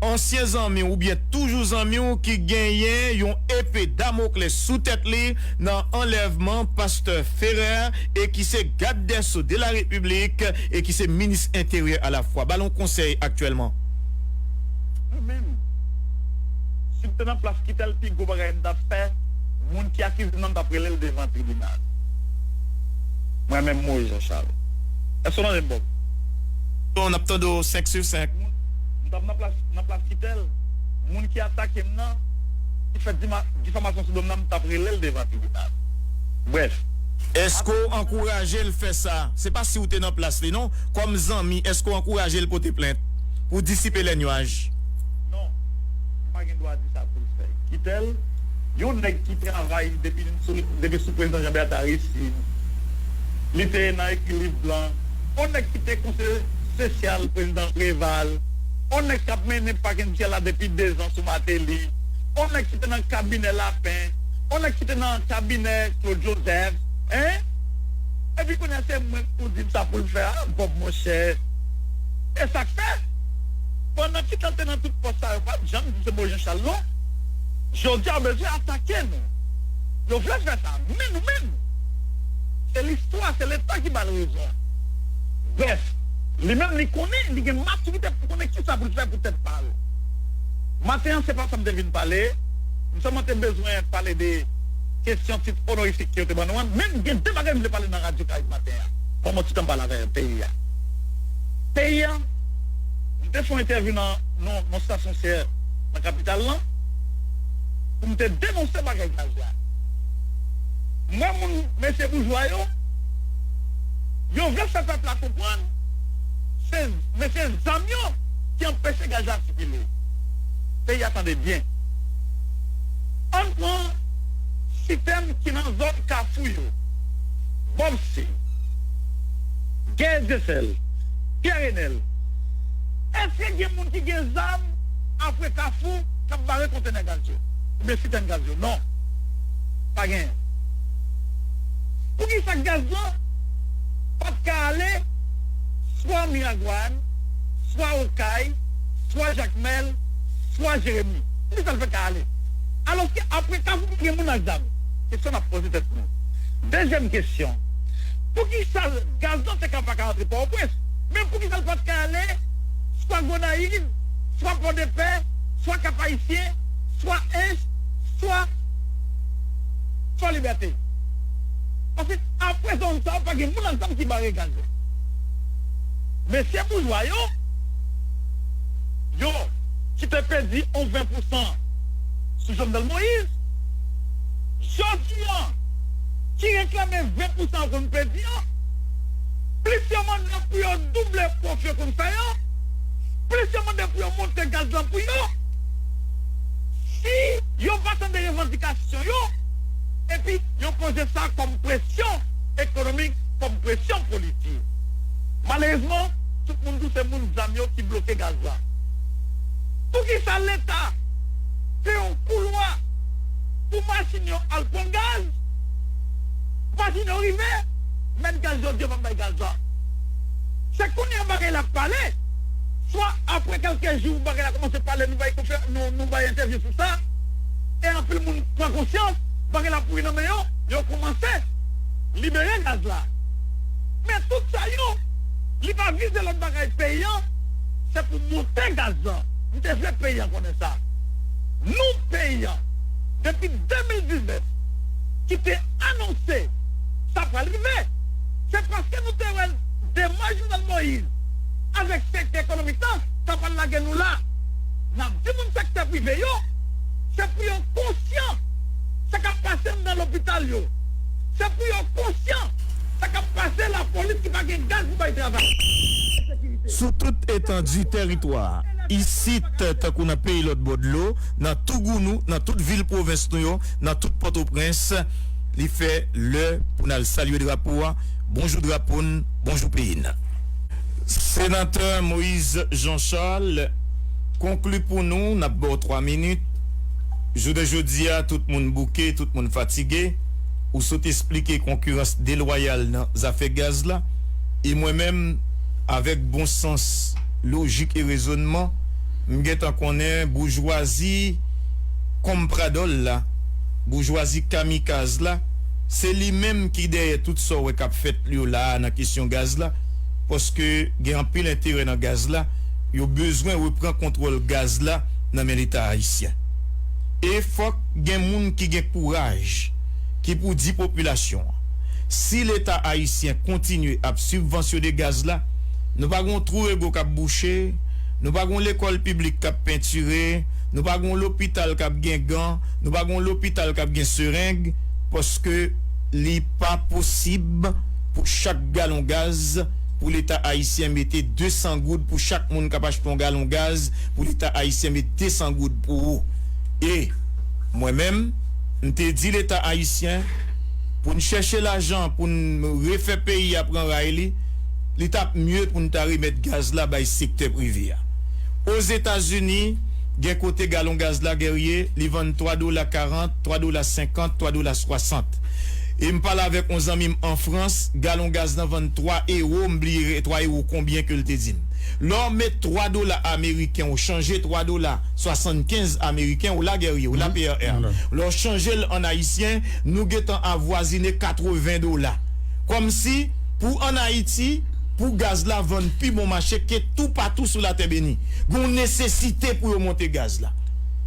ansyen zanmi w oubyen toujou zanmi w ki genyen yon epe Damoklès sou tèt li nan anlèvman pastè Ferrer e ki se gad dè so de la repiblik e ki se minis enteryè alafwa. Ba l yon konsèy aktyèlman. Mwen menm, si m te nan plas Kittel, pi gwo bagay m t ap fè, moun ki akize m nan, m t ap rele l devan tribinal. Mwen menm, Moïse Jean Charles. Èske w tande m, Bob? Non, n ap tande w senk sou senk. Moun, m t ap nan plas, nan plas Kittel, moun ki atake m nan, ki fè dima- difamasyon sou do m nan, m t ap rele l devan tribinal. Brèf. Èske w ankouraje l fè sa? Se pa si w te nan plas li, non. Kòm zanmi, èske w ankouraje l pote plent pou disipe lè nyaj? Non. M pa gen dwa di sa pou l fè. Kittel, yon nèg ki travay depi sou, depi sou prezidan Jean Bertha Aristide. Li te nan Ekilib Blan. Yon nèg ki te konseye espesyal prezidan Preval. Yon nèg k ap mennen Park and Jewel la depi dezan sou Martelly. Yon nèg ki te nan kabinè Lapen. Yon nèg ki te nan kabinè Claude Joseph. Hein? Epi kounye a se mwen k pou di l sa pou l fè a, Bob monchè. E sa k fè, pandan Kittel te nan tout pòs sa yo, pa t janm di se Moïse Jean Charles non. Jodi a yo bezwen atake nou. Yo vle fè sa, men nou menm, se listwa, se Leta ki ba l rezon. Brèf, li menm li konnen, li gen matirite pou konnen kisa pou l fè pou tèt pa l. Maten an, se pa sa m te vin pale. M sèlman te bezwen pale de kesyon tit onorifik ke yo te ban nou an. Men gen de bagay m vle pale nan Radyo Karayib maten an. Ban m yon ti tan m pale avè peyi a. Peyi a, m te fè yon entèvyou nan, nan, nan stasyon sè nan kapital lan pou m te denonse bagay gaz la. M wè moun, mesye boujwa yo, yo vle fè pèp la konprann se mesye zam yo ki anpeche gaz la sikile. Peyi a, tande byen. Ann pran sitèn ki nan zòn Kafou yo. Bòb Se, Gèyès Dyesèl, Pyè Renèl. Èske gen moun ki gen zam apre Kafou k ap bare kontenè gaz yo? Oubyen sitèn gaz yo? Non. Pa genyen. Poukisa gaz lan pa t ka ale swa Miragwàn, swa Okay, swa Jakmèl, swa Jeremi? Poukisa l fèk ka ale? Alòske apre Kafou pa gen moun ak zam. Kesyon n ap poze tèt nou. Dezyèm kesyon, poukisa gaz lan te ka pa ka antre Pòtoprens? Men poukisa l pa t ka ale swa Gonayiv, swa Pòdepè, swa Kap Ayisyen, swa Ench, swa, swa Libète? Paske apre zòn sa yo pa gen moun ak zam ki bare gaz yo. Mesye boujwa yo, yo ki te pèdi yon ven pousan sou Jovenel Moïse, jodi an, ki reklame ven pousan yo konn pèdi an, Plis yo mande pou yo double pwofi yo konn fè yo, plis yo mande pou yo monte gaz lan pou yo. Si yo pa tande revandikasyon yo, epi yo poze sa kòm presyon ekonomik, kòm presyon politik. Malerezman, tout moun di w se moun zam yo ki bloke gaz la. Poukisa Leta fè yon koulwa pou machin yo al pran gaz? Machin yo rive, mèt gaz yo di yo p ap bay gaz la. Se kounye a bagay la ap pale. Swa apre kèlke jou, bagay la kòmanse pale, nou bay konfè-, nou, nou bay entèvyou sou sa. E anpil moun pran konsyans, bagay la pouri nan men yo, yo kòmanse libere gaz la. Men tout sa yo, li pa vize lòt bagay peyi an, se pou monte gaz lan. M te vle peyi an konnen sa. Nou, peyi an, depi de mil diznèf, ki te anonse sa pral rive, se paske nou te wè demach Jovenel Moïse avèk sektè ekonomik lan, sa pral lage nou la. N ap di moun sektè prive yo, se pou yo konsyan sa k ap pase anndan lopital yo. Se pou yo konsyan sa k ap pase lapolis ki pa gen gaz pou bay travay. Sou tout etandi tèritwa a, isit tankou nan peyi lòt bò dlo, nan tou gounou, nan tout vil pwovens nou yo, nan tout Pòtoprens, li fè lè pou n al salye drapo a. Bonjou drapo n, bonjou peyi n. Senatè Moïse Jean Charles, konkli pou nou, n ap ba w twa minit. Jounen jodi a, tout moun bouke, tout moun fatige. Ou sot esplike konkirans delwayal nan zafè gaz la. E mwen menm, avèk bon sans, lojik e rezònman, m gentan konnen boujwazi konpradòl la, boujwazi kamikaz la, se li menm ki dèyè tout sa w wè k ap fèt yo la a nan kesyon gaz la, paske gen anpil enterè nan gaz la, yo bezwen repran kontwòl gaz la nan men Leta ayisyen. E fòk gen moun ki gen kouraj, ki pou di popilasyon an, si Leta ayisyen kontinye ap sibvansyone gaz la, nou pa gon twou rego k ap bouche, nou pa gon lekòl piblik k ap pentire, nou pa gon lopital k ap gen gan, nou pa gon lopital k ap gen sereng, paske li pa posib pou chak galon gaz, pou Leta ayisyen mete de san goud pou chak moun k ap achte yon galon gaz, pou Leta ayisyen met de san goud pou ou. E mwen menm, m te di Leta ayisyen, pou n chèche lajan pou n refè peyi a pran ray li, li t ap mye pou n ta remèt gaz la bay sektè prive a. Ozetazini, gen kote galon gaz la, Guerrier, li vann twa dola karant, twa dola senkant, twa dola swasant. E m pale avèk yon zanmi m an Frans, galon gaz lan vann twa ewo, m bliye twa ewo konbyen ke l te di m. Lè w met twa dola ameriken, ou chanje twa dola swasannkenz ameriken, ou la Guerrier, ou la P R R. Lè w chanje l an ayisyen, nou gentan avwazine katreven dola. Kòmsi, pou ann Ayiti, pou gaz la vann pi bon mache ke toupatou sou latè beni. Gen yon nesesite pou yo monte gaz la.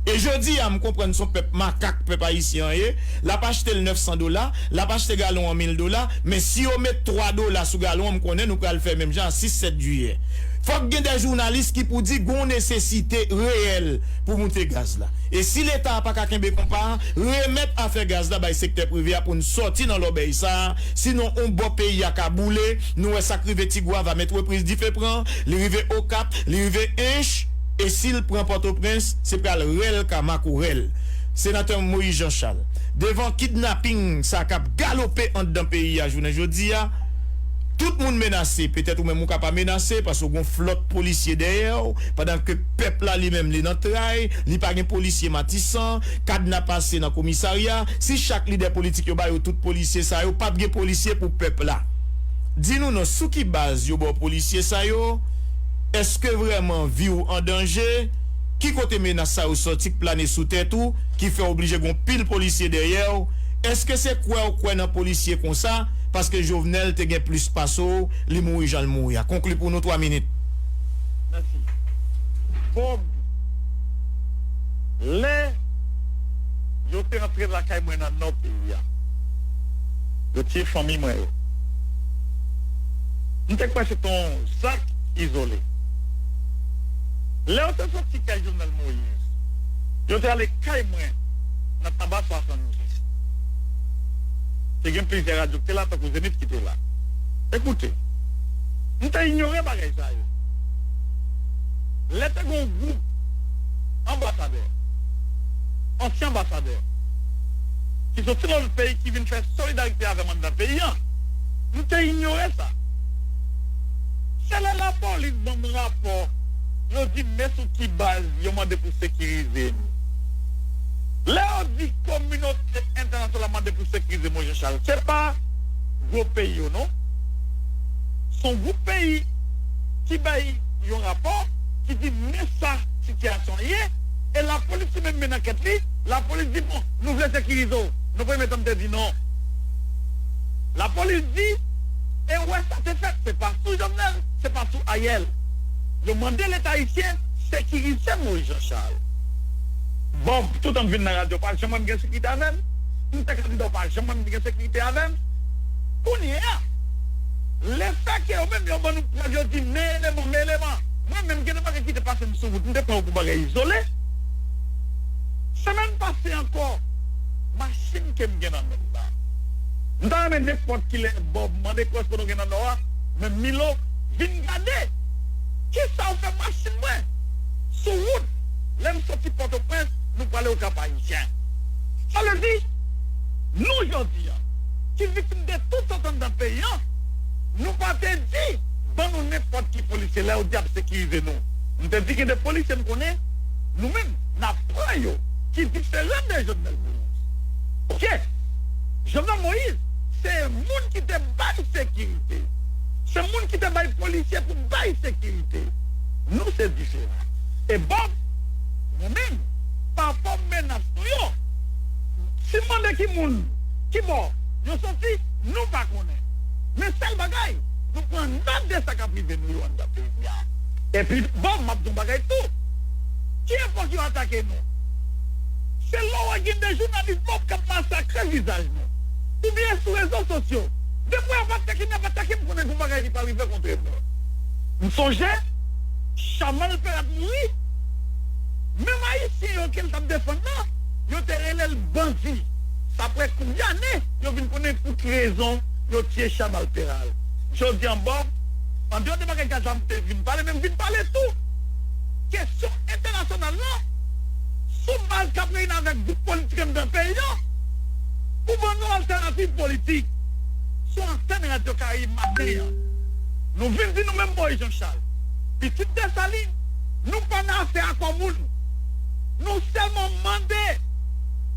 E jodi a, m konprann se yon pèp makak, pèp ayisyen an ye. L ap achte l nèf san dola, l ap achte galon an mil dola, men si yo met twa dola sou galon an, m konnen nou pral fè menm jan a sis sèt jiyè. Fòk gen de jounalis ki pou di gen yon nesesite reyèl pou moute gaz la. E si Leta a pa ka kenbe konpa a, remèt afè gaz la bay sektè prive a pou n sòti nan lòbèy sa a, sinon yon bò peyi a ka boule, nou wè sa k rive Tigwav a Mèt Repriz dife pran, li rive Okap, li rive Ench, e si l pran Pòtoprens, se pral rèl ka makorèl. Senatè Moïse Jean Charles, devan kidnaping sa k ap galope anndan peyi a jounen jodi a, tout moun menase, petèt ou menm ou ka pa menase, paske w gen yon flòt polisye dèyè w, pandan ke pèp la li menm li nan tray, li pa gen polisye Matisan, kadna pase nan komisarya, si chak lidè politik yo ba yo tout polisye sa yo, p ap gen polisye pou pèp la. Di nou non, sou ki baz yo ba w polisye sa yo? Èske vrèman vi w an danje? Ki kote menas sa yo sòti k plane sou tèt ou, ki fè w oblije gen yon pil polisye dèyè w? Èske se kwè w kwè nan polisye konsa, paske Jovenel te gen plis pase w, li mouri jan l mouri a? Konkli pou nou twa minit. Mèsi. Bòb, lè yo te antre lakay mwen nan nò peyi a, yo tiye fanmi mwen yo. M te kwè se te yon zak izole. Lè yo te soti kay Jovenel Moïse, yo te ale kay mwen nan Taba swasanndiz. Te gen plizyè radyo ki te la, tankou Zenith ki te la. Ekoute, M te inyore bagay sa yo. Lè te gen yon gwoup anbasadè, ansyen anbasadè, ki soti nan lòt peyi ki vin fè solidarite avè m anndan peyi an, m te inyore sa. Se lè lapolis ban m rapò, yo di m men sou ki baz yo mande pou sekirize nou. Lè yo di kominote entènasyonal la mande pou sekirize Moyiz Jan Chal, se pa gwo peyi yo non. Se yon gwoup peyi ki bay yon rapò ki di men sa sitiyasyon an ye, e lapolis li menm mennen ankèt li, lapolis di bon, nou vle sekirize w. Nan premye tan m te di non. Lapolis di, e wè sa te fèt, se pa sou Jovenel, se pa sou Ariel. Yo mande Leta ayisyen sekirize Moyiz Jan Chal. Bon, toutan m vin nan radyo, pa janm wè m gen sekirite avè m. M te kandida, w pa janm wè m gen sekirite avè m. Kounye a, lefètke yo menm yo ban nou prèv, yo di men eleman, men eleman. Mwen menm, gen de bagay ki te pase m sou wout, m te pran yo pou bagay izole. Semèn pase ankò, machin ke m gen nan men m la, m ta renmen nenpòt kilè Bob mande kòrespondant gen nan Nò a, men Milo, vin gade kisa w fè machin mwen sou wout lè m soti Pòtoprens, nou prale Okap Ayisyen. Sa vle di, nou jodi a, ki viktim de tout sa anndan peyi an, nou pa te di, ban nou nenpòt ki polisye lè yo di ap sekirize nou. M te di gen de polisye m konnen, nou menm, n ap pran yo, ki diferan de Jovenel Moïse. Oke? Jovenel Moïse, se moun ki te bay sekirite. Se moun ki te bay polisye pou bay sekirite. Nou se diferan. E Bob, mwen menm, pa rapò menas nou yo, si m mande ki moun, ki bò yo soti, nou pa konnen. Men sèl bagay, nou pran nòt de sa k ap rive nou yo anndan peyi a. Epi, Bob, m ap di yon bagay tou. Ki epòk yo atake nou? Se lè w wè gen de jounalis Bob k ap masakre vizaj nou. Oubyen sou rezo sosyo. Depi w ap atake m, y ap atake m, konnen gon bagay ki pa rive kontre nou. M sonje, Chamal Peral mouri. Menm Ayisyen yo ke l t ap defann nan, yo te rele l bandi. Sa fè konbyen ane yo vin konnen pou ki rezon yo tiye Chamal Peral. Jodi a, Bob, andeyò de bagay Gaza m te vin pale, men m vin pale tou kesyon entènasyonal la, sou baz k ap reyini avèk gwoup politik anndan peyi a, pou ban nou altènativ politik. Sou antèn Radyo Karayib maten an, nou vin di nou menm Moyiz Jan Chal, pitit Desalin, nou pa nan afè akò moun. Nou sèlman mande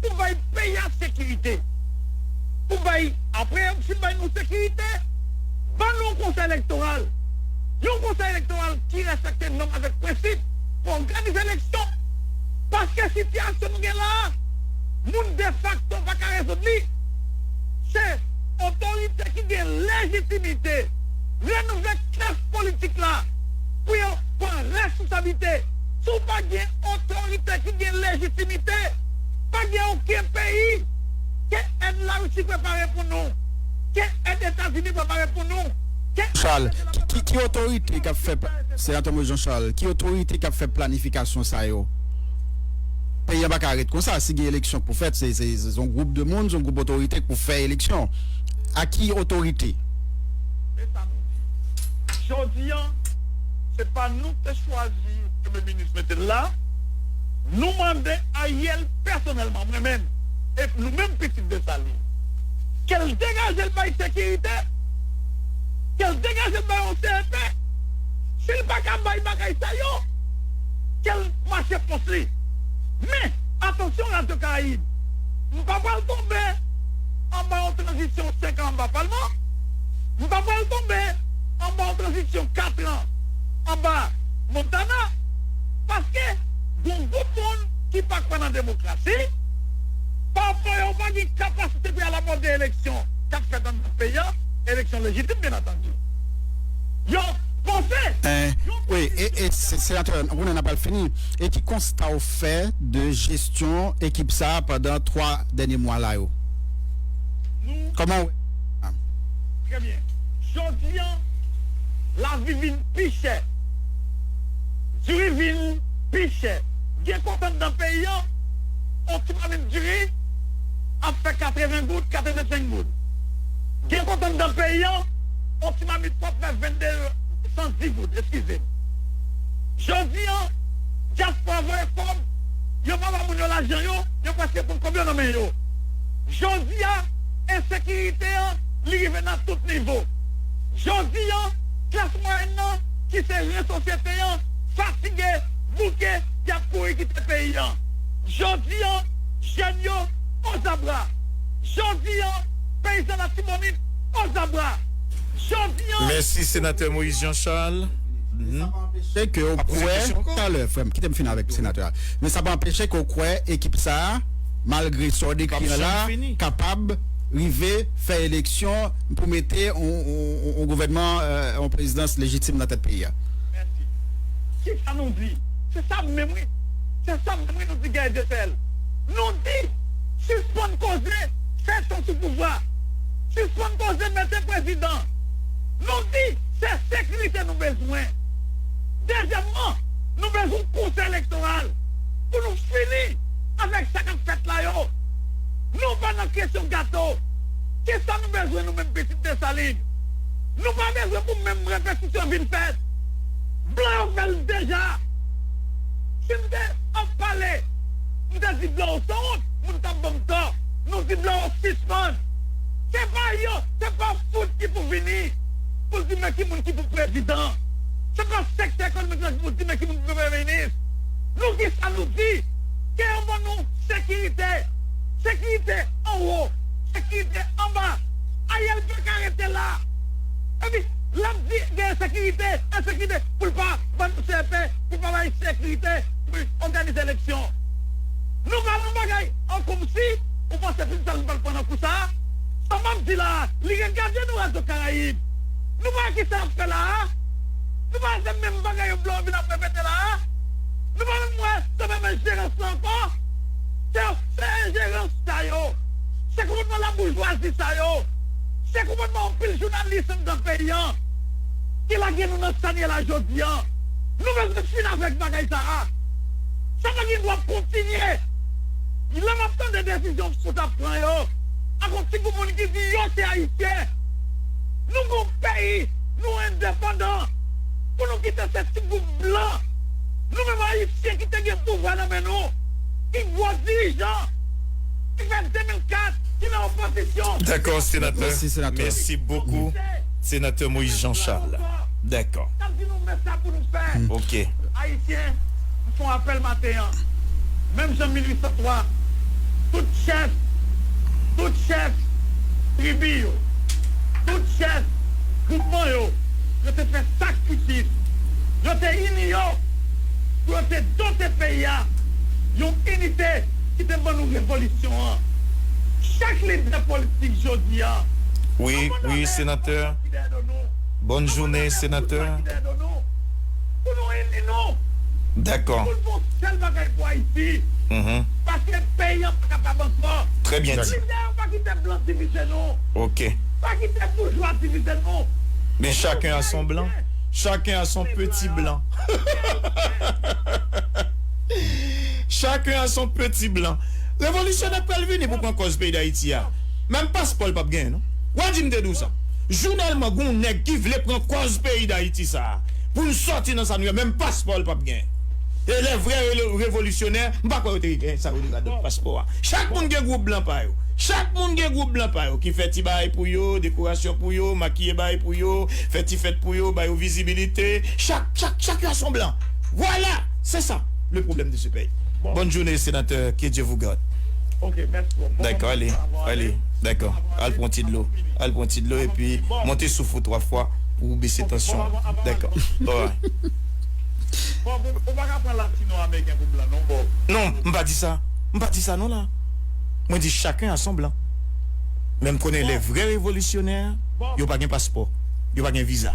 pou bay peyi a sekirite. Pou bay, apre yo fin bay nou sekirite, ban nou yon konsèy elektoral. Yon konsèy elektoral ki respekte nòm avèk prensip pou òganize eleksyon. Paske sitiyasyon nou gen la a, moun defakto pa ka rezoud li. Se otorite ki gen lejitimite renouvle klas politik la pou yo pran responsablite. Si w pa gen otorite ki gen lejitimite, pa gen okenn peyi. Ke èd Larisi prepare pou nou, ke èd Etazini prepare pou nou, ke Chal, ki, ki, ki otorite k ap fè, Senatè Moïse Jean Charles, ki otorite k ap fè planifikasyon sa yo? Peyi an pa ka ret konsa. Si gen eleksyon k pou fèt, se, se, se, se yon gwoup de moun, se yon gwoup otorite k pou fè eleksyon. A ki otorite? Se sa nou di. Jodi an, se pa nou k te chwazi premye minis mete l la. Nou mande Ariel pèsonèlman, mwen menm, e nou menm pitit Desalin, ke l degaje l bay sekirite, ke l degaje l bay yon C E P. Si l pa ka bay bagay sa yo, ke l mache pòs li. Men, atansyon, Radyo Karayib, m pa pral tonbe anba yon tranzisyon senk an anba Palman. M pa pral tonbe anba yon tranzisyon kat an anba Montana. Paske gen yon gwoup moun ki pa kwè nan demokrasi. Pafwa, yo pa gen kapasite pou y al abòde eleksyon k ap fèt anndan peyi a, eleksyon lejitim, byen antandi. Yo panse, eh, yo wi, panse e, e, se, senatè, nou konnen n ap al fini. E ki konsta w fè de jesyon ekip sa a pandan twa dènye mwa la yo? Nou, kòman w wè? Trè byen. Jodi an, lavi vin pi chè. Diri vin pi chè. Gen kote anndan peyi an, yon ti mamit diri ap fè katreven goud, katrevensenk goud. Gen kote anndan peyi an, yon ti mamit pòm fè vennde san di goud, eskize m. Jodi a, dyaspora voye kòb, yo pa ba moun yo lajan yo, yo prèske pran kòb yo nan men yo. Jodi a, ensekirite an, li rive nan tout nivo. Jodi a, klas mwayèn nan, ki se ren sosyete an, fatige, bouke, y ap kouri kite peyi an. Jodi a, jèn yo ozabra. Jodi a, peyizan Latibonit ozabra. Jodi a, Mèsi, Senatè Moïse Jean Charles. Mhm. Sa pa anpeche ke w kwè, talè, frè m, kite m fini avèk senatè a. Men sa pa anpeche ke w kwè ekip sa a, malgre sa w dekri an la, kapab rive fè eleksyon pou mete yon, yon, yon, yon gouvènman, euh, yon prezidans lejitim nan tèt peyi a. Mèsi. Kisa nou di? Se sa menm, wi. Se sa menm, wi, nou di Guerrier Dieuseul. Nou di, sispann koze fè tan sou pouvwa. Sispann koze mete prezidan. Nou di, se sekirite nou bezwen. Dezyèmman, nou bezwen yon konsèy elektoral pou nou fini avèk sa k ap fèt la yo. Nou pa nan kesyon gato. Kisa nou bezwen nou menm pitit Desalin? Nou pa bezwen pou menm repetisyon vin fèt. Blan yo fè l deja. Si m te ap pale, m te di blan yo san wont, moun t ap ban m tò. Nou di blan yo sispann. Se pa yo, se pa fout ki pou vini pou di men ki moun ki pou prezidan. Se pa sektè ekonomik la ki pou di men ki moun ki pou premye minis. Nou, kisa nou di? Ke yo ban nou sekirite. Sekirite anwo, sekirite anba. Ariel pa ka rete la. Epi, l ap di gen ensekirite, ensekirite, pou l pa ban nou C E P, pou l pa bay sekirite, pou l òganize eleksyon. Nou pa nan bagay an kòmsi, ou panse Pitit Desalin pral pran nan kou sa a? Sa m ap di la a, li regade nou Radyo Karayib. Nou pa wè kisa y ap fè la a? Nou pa wè se menm bagay yo blan yo vin ap repete la a? Nou pa menm wè se menm enjerans lan ankò? Se, se enjerans sa yo. Se konpòtman laboujwazi sa yo. Se konpòtman anpil jounalis anndan peyi an ki lage nou nan sa n ye la jodi a. Nou bezwen fini avèk bagay sa a. Sa pa gen dwa kontinye. Lè m ap tande desizyon fout ap pran yo, ak yon ti gwoup moun ki di yo se Ayisyen. Nou gon peyi, nou endepandan. Pou nou kite se ti gwoup blan, nou menm Ayisyen ki te gen pouvwa nan men nou, ki gwo dirijan, ki fè de mil kat, ki nan opozisyon. Dakò, senatè. Mèsi, senatè. Mèsi bokou, senatè Moïse Jean Charles. Dakò. N ap di nou men sa pou nou fè. Ok. Ayisyen, m fè yon apèl maten an. Menm jan mil uit san twa, tout chèf, tout chèf tribi yo, tout chèf gwoupman yo, yo te fè sakritis. Yo te ini yo pou yo te dote peyi a yon inite ki te ban nou revolisyon an. Chak lidè politik jodi a, wi, wi, senatè. Bòn jounen, senatè. Pou nou ini nou. Dakò. Pou nou fè yon sèl bagay pou Ayiti. Mhm. Paske peyi an pa kapab ankò. Trè byen di. Lidè yo pa kite blan divize nou. Ok. Pa kite boujwa divize nou. Men chacun a son blanc. Chacun a son petit blanc. Chacun a son petit blanc. Revolisyonè k pral vini pou pran kòz peyi Dayiti a. Menm paspò l p ap genyen, non. W a di m te di w sa. Jounèlman, gen yon nèg ki vle pran kòz peyi Dayiti sa a. Pou n sòti nan sa nou ye, menm paspò l p ap genyen. E lè vrè re-, revolisyonè, m pa kwè yo te genyen sa yo li radòt paspò a. Chak moun gen gwoup blan pa yo. Chak moun gen gwoup blan pa yo ki fè ti bagay pou yo, dekorasyon pou yo, makiye bagay pou yo, fè ti fèt pou yo, ba yo vizibilite. Chak, chak, chak yo a son blan. Vwala, se sa le problème de ce pays. Bon. Bonne journée, sénateur. Que Dieu vous garde. Ok, mèsi. Bon, dakò, ale, ale. Dakò. Al pran ti dlo. Al pran ti dlo epi monte souf ou twa fwa pou w bese tansyon an. Dakò. Alright. Bon, bon, ou pa ka pran latino ameriken pou blan, non, bon. Non, m pa di sa. M pa di sa, non, la. Mwen di chacun a son blanc. Men m konnen lè vrè revolisyonè, yo pa gen paspò. Yo pa gen viza.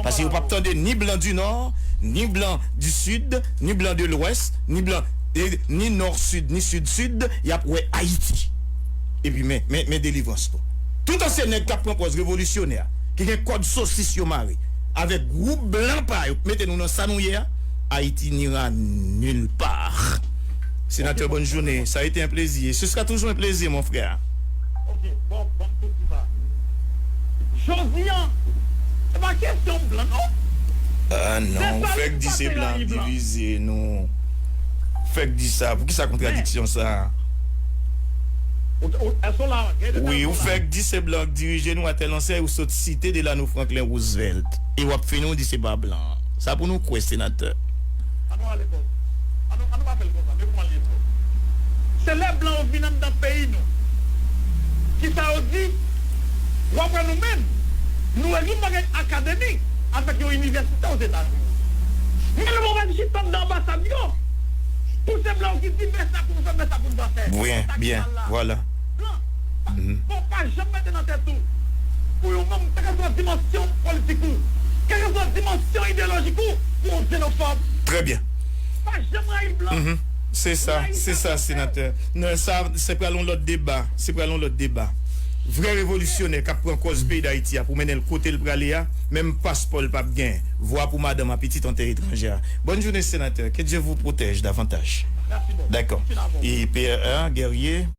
Paske yo p ap tande ni blan di nò, ni blan di sid, ni blan de lwès, ni blan, e, ni nò sid, ni sid sid, y ap wè Ayiti. Epi men, men, men delivrans nou. Tout ansyen nèg k ap pran pòz revolisyonè, ki gen kòd sosis yo mare, avèk gwoup blan pa yo, mete nou nan sa nou ye a, Ayiti n'ira nulle part. Sénateur, bonne journée. Ça a été un plaisir. Ce sera toujours un plaisir, mon frère. Ok, bon, bon, tout sa. Jodi a, se pa kesyon blan, non. Ah non, ou fèk di se blan k divize nou. Ou fèk di sa. Poukisa kontradiksyon sa? Wi, ou fèk di se blan k dirije nou atè lansè, ou sot site Delano Franklin Roosevelt. E w ap fini ou di se pa blan. Sa pou nou kwè, senatè. An nou ale bò. An nou, an nou pa fè l konsa, men kouman l ye bò? Se lè blan yo vin anndan peyi nou. Kisa yo di? W ap wè nou menm, nou rezoud bagay akademik avèk yon inivèsite Ozetazini. Men lè w ap chita anndan anbasad yo, pou se blan yo ki di men sa pou nou fè, men sa pou nou pa fè. Byen, byen, vwala. Blan, pa, pa, pa janm mete nan tèt ou, pou yon moun, kèlkeswa dimansyon politik ou, kèlkeswa dimansyon ideyolojik ou, pou yon zenofòb. Trè byen. Pa janm rayi blan. Se sa, se sa, senatè. Non, sa, se pral yon lòt deba. Se pral yon lòt deba. Vrè revolisyonè k ap pran kòz peyi Dayiti a pou mennen l kote l prale a, menm paspò l p ap gen. Vwa pou madanm ak pitit an tè etranjè. Bonne journée, sénateur. Que Dieu vous protège davantage. D'accord. E P R A, Guerrier.